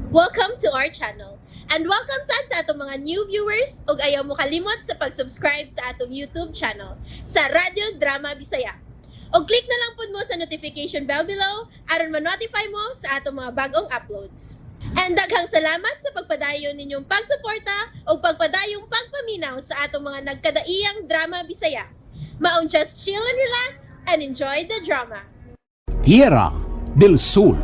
Welcome to our channel. And welcome sad sa atong mga new viewers ug ayaw mo kalimot sa pag-subscribe sa atong YouTube channel sa Radyo Drama Bisaya. Og click na lang pud mo sa notification bell below aron ma-notify mo sa atong mga bagong uploads. And daghang salamat sa pagpadayon ninyong pagsuporta ug pagpadayong pagpaminaw sa atong mga nagkadaiyang drama Bisaya. Maong just chill and relax and enjoy the drama. Tierra del Sol.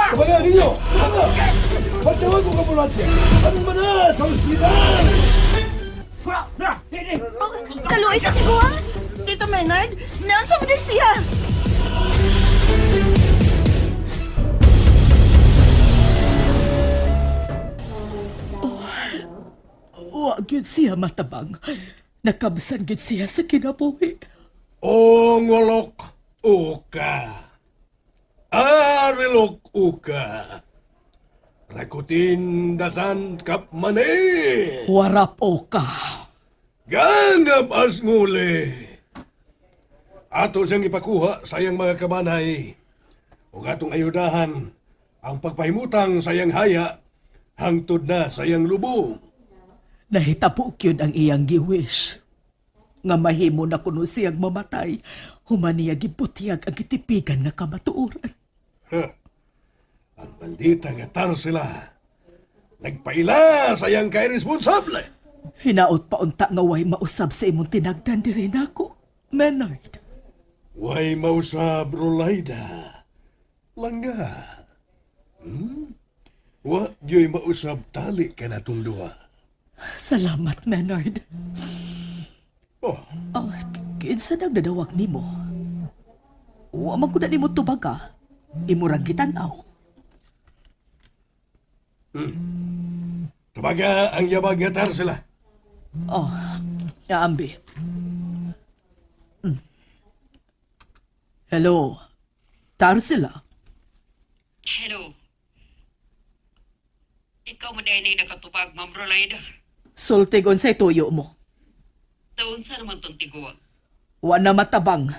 Tumaga ninyo! Tumaga! Pagtawag ko ambulansya! Ano ba na sa ospital? Kaluoy sa tiguan. Tito Menard, naunsa mo din siya? Wa gyud siya matabang. Nakamsan gyud siya sa kinabuhi. Ongolok uka. Arilok uka. Rakutin dasan kap mani. Warap o ka. Gangap as nguli. Ato siyang ipakuha sa iyang mga kabanay. Ug atong ayudahan ang pagpahimutang sa iyang haya hangtod na sa iyang lubong. Nahitabo gyud ang iyang giwish. Nga mahimo na kuno siyang mamatay, human niya gibutyag ang gitipigan nga kamatuoran. Huh. Ang bandita nga sila. Nagpaila sa iyang kairesponsable. Hinaot pa unta nga way mausab sa imong tinagdan diri nako, Menard. Way mausab, Rolaida. Langga. Wa gyoy mausab tali ka na tong duha. Salamat, Menard. Oh, Oh, kinsa nagdadawag nimo? Wa man ko na nimo tubag ah. Imo rang gitan-aw. Tubaga ang yabag nga sila. Oh, yaambi. Hello. Tarsila. Hello. Ikaw mo dahil nakatubag, Ma'am Rolaida. Sultig unsay tuyo mo. Taon sa naman tong tiguan. Wa na matabang.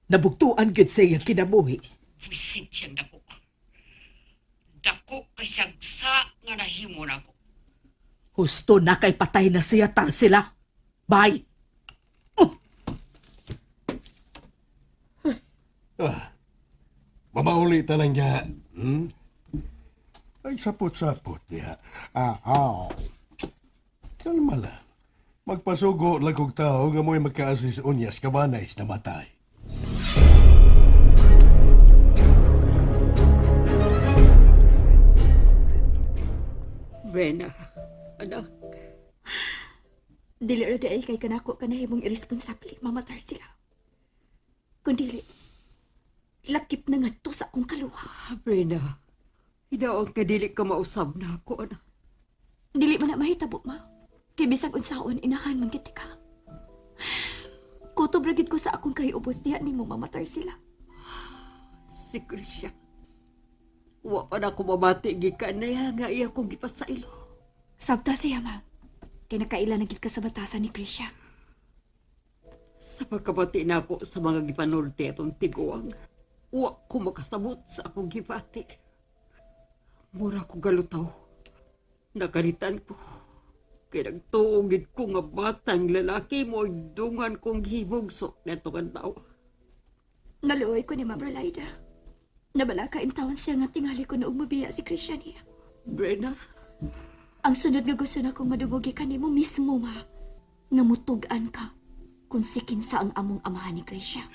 Nabugtuan gyud sa iyang kinabuhi. Visit siyang dako. Dako kay siyang sa nga nahimo na ako. Husto na kay patay na siya, Tarsila. Bye. Ah, mamauli talang niya. Ay, sapot-sapot niya. Ah, ah. Kalma lang. Magpasugo lang kog tao nga mo'y magkaasis unyas kabanay na matay. Brena, anak, Dili ra di ay kay kanako kanahimong irresponsable mamatar sila. Kun dili, lakip na ngadto sa akong kaluha. Brena, hinaon ka dili ka mausab na ako, anak. Dili man na mahitabo ma. Kay bisag unsaon inahan man gid ka. Kutob ra gid ko sa akong kaiubos diha nimo mamatar sila. Si Krisya. Wa pa na ako mamati gikan na ya nga iya kong gipasailo. Sabta siya ma. Kay nakaila na gid ka sa batasan ni Krisha. Sa pagkabati na ako sa mga gipanulti atong tiguang, wa ko makasabot sa akong gibati. Mura ko galutaw. Nakalitan ko. Kay nagtuogid ko nga batang lalaki mo ay dungan kong hibugso neto tao. Naluoy ko ni Ma'am Rolaida. Nabalaka intawan siya nga tingali ko noong mabiya si Krisha niya. Brena, Ang sunod nga gusto na kong madugogi kanimo mismo, ma. Nga mutugan ka kung si kinsa ang among amahan ni Krisha.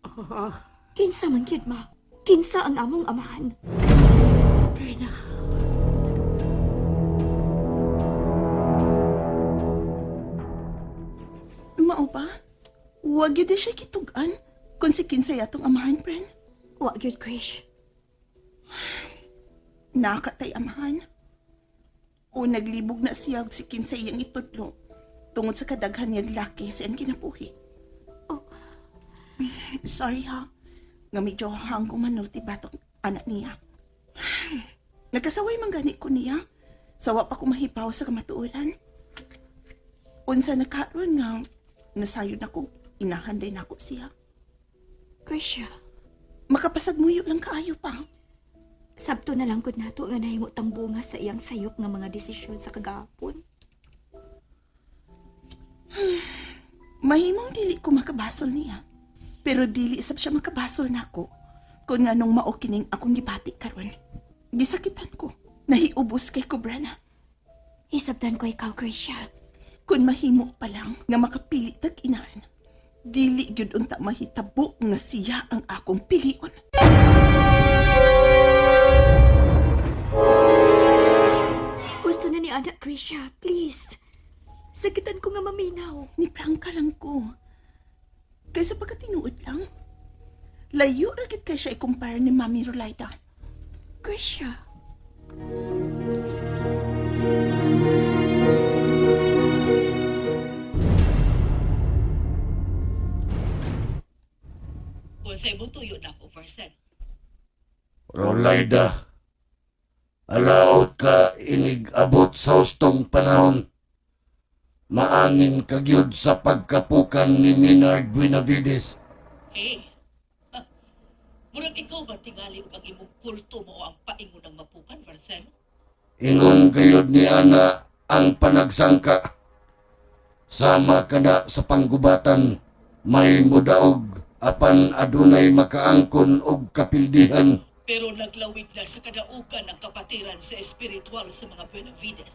ah, Kinsa man gyud, ma. Kinsa ang among amahan. Brena. Mao ba? Huwag yun siya kitugan. Kung si kinsay atong amahan, friend. Wa gyud, Krish. Nakatay amahan. O naglibog na siya og si kinsay iyang itudlo tungod sa kadaghan niyang laki sa iyang kinabuhi. Oh. Sorry ha. Nga medyo hang kumanulti batok anak niya. Nagkasaway man gani ko niya. Sawa pa ko mahipaw sa kamatuoran. Unsa na karon nga nasayod nako inahanday nako siya. Krisha, Makapasagmuyo lang kaayo pa. Sabto na lang gud nato nga nahimo tang bunga sa iyang sayop nga mga desisyon sa kagahapon. Mahimong dili ko makabasol niya. Pero dili sab siya makabasol nako. Kung nganong mao kining akong gibati karon. Gisakitan ko. Nahiubos kay Kubrana. Hisabtan ko ikaw, Krisha. Kung mahimo pa lang nga makapili tag inahan. Dili gyud unta mahitabo nga siya ang akong pilion. Gusto na ni Anak, Krisha. Please. Sakitan ko nga maminaw. Ni prangka lang ko. Kaysa pagkatinuod lang. Layo ra gid kay siya ikumpara ni Mami Rolaida. Krisha. Unsay mo tuyo na ako, Marcel? Rolaida, alaot ka inig abot sa hustong panahon. Maangin ka gyud sa pagkapukan ni Minard Buenavides. Hey, ah, murag ikaw ba tingali og ang imong kulto mo ang paingon ng mapukan, Marcel? Ingon gayud ni Ana ang panagsangka. Sama kada sa panggubatan, may mudaog apan adunay makaangkon og kapildihan. Pero naglawig na sa kadaugan ang kapatiran sa espiritual sa mga Buenavides.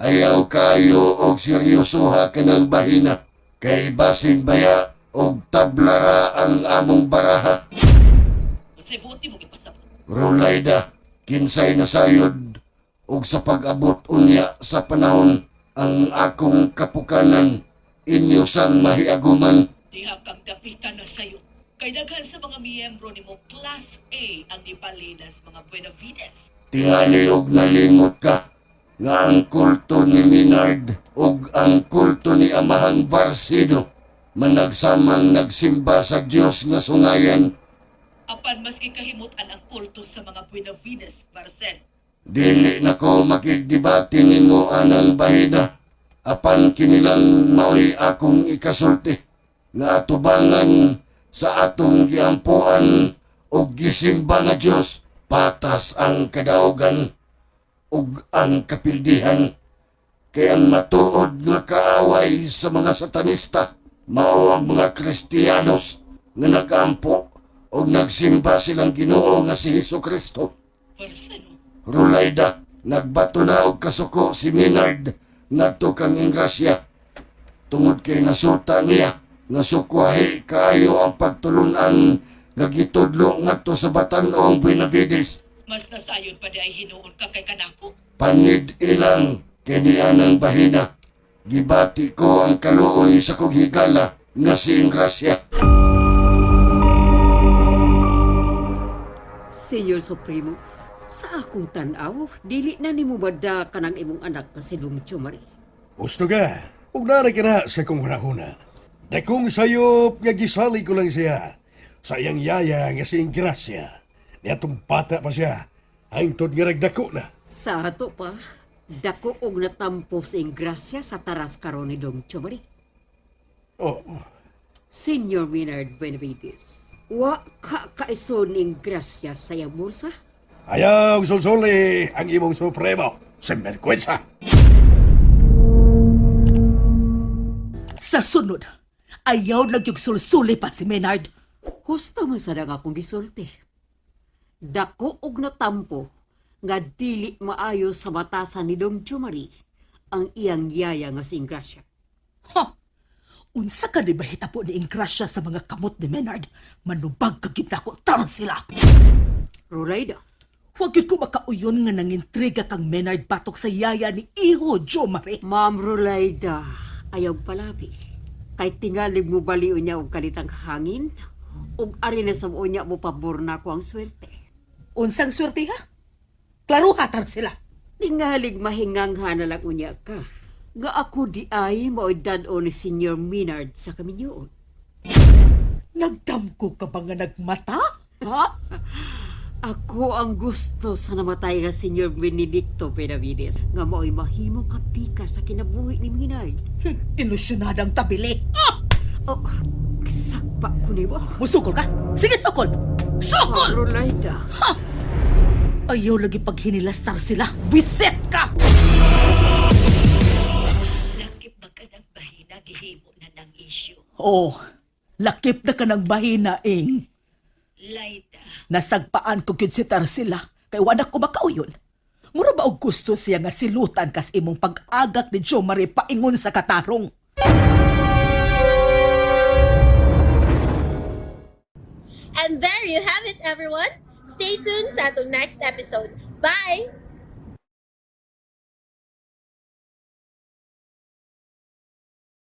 Ayaw kayo og seryoso ha kanang bahina. Kay basin baya og tablara ang among baraha. Unsay buot nimo gipasabot? Rulayda, kinsay nasayod og sa pag-abot unya sa panahon ang akong kapukanan inyo sang mahiaguman. Diha kang dapitan na sayo. Kay daghan sa mga miyembro nimo Class A ang gipalinas mga Buenavides. Tingali og nalimot ka nga ang kulto ni Minard ug ang kulto ni Amahang Barsido managsamang nagsimba sa Dios nga sungayan. Apan maski kahimutan ang kulto sa mga Buenavides, Marcel. Dili na ko makigdebate nimo anang bahida. Apan kinilang maoy akong ikasulti nga atubangan sa atong giampuan ug gisimba nga Dios patas ang kadaugan ug ang kapildihan kay ang matuod nga kaaway sa mga satanista mao ang mga Kristiyanos nga nagampo ug nagsimba silang Ginoo nga si Hesus Kristo. Marcelo, Rulayda, nagbato na og kasuko si Minard ngadto kang Ingrasya. Tungod kay nasuta niya, nasukwahi kaayo ang pagtulunan nga gitudlo ngadto sa Batan-ong Buenavides. mas nasayon pa di ay hinuon ka kay kanako. Panid ilang kini anang bahina. Gibati ko ang kaluoy sa kong higala nga si Ingrasya. Senyor Supremo, sa akong tanaw, dili na nimo bada kanang imong anak nga si Dong Chumari. Gusto ka, ug naray ka na sa kong hunahuna. Dakong sayop nga gisali ko lang siya sa iyang yaya nga si Ingrasya. Niatong bata pa siya, hangtod nga nagdako na. Sa ato pa, dako og natampo sa Ingrasya sa taras karon ni Dong Chumari. Oh, Senyor Maynard Benavides, wa ka kaison ning Ingrasya sa iyang bulsa? Ayaw sulsuli ang imong supremo. Sinvergüenza. Sa sunod, ayaw nagyug sulsuli pa si Maynard. Husto man sa nga akong gisulti. Dako og natampo nga dili maayo sa batasan ni Dong Chumari ang iyang yaya nga si Ingrasya. Ha! Unsa ka di ba hitabo ni Ingrasya sa mga kamot ni Maynard? Manubag ka gid nako taron sila. Rolayda, Huwag yun ko makauyon nga nangintriga kang Maynard batok sa yaya ni Iho Jo Marie. Ma'am Rolayda, ayaw palabi. Kay tingalig mo baliw niya og kalitang hangin, ug ari na sa niya mo pabor na ko ang swerte. Unsang swerte ha? Klaruha taron sila. Tingalig mahingangha na lang unya ka. Nga ako di ay mao'y dad-o ni Senior Maynard sa kaminyoon. Nagdamko ka ba nga nagmata? Ha? Ako ang gusto sa namatay nga Senyor Benedicto Benavides nga mao'y mahimo kapika sa kinabuhi ni Maynard. Ilusyonadang tabili. Ah! Oh, Sugpa ko nimo. Musukol ka? Sige, sukol! Sukol! Klaro, Laida. Ayaw lagi paghinilastar sila. Biset ka! Lakip ba ka ng bahina, gihimo na ng issue. Oh, lakip na ka ng bahina, ing. Laida, Nasagpaan ko gyud si Tarsila, kay wala ko makauyon. Mura ba og gusto siya nga silutan kas imong pag-agak ni Jo Marie paingon sa katarong? And there you have it, everyone. Stay tuned sa atong next episode. Bye!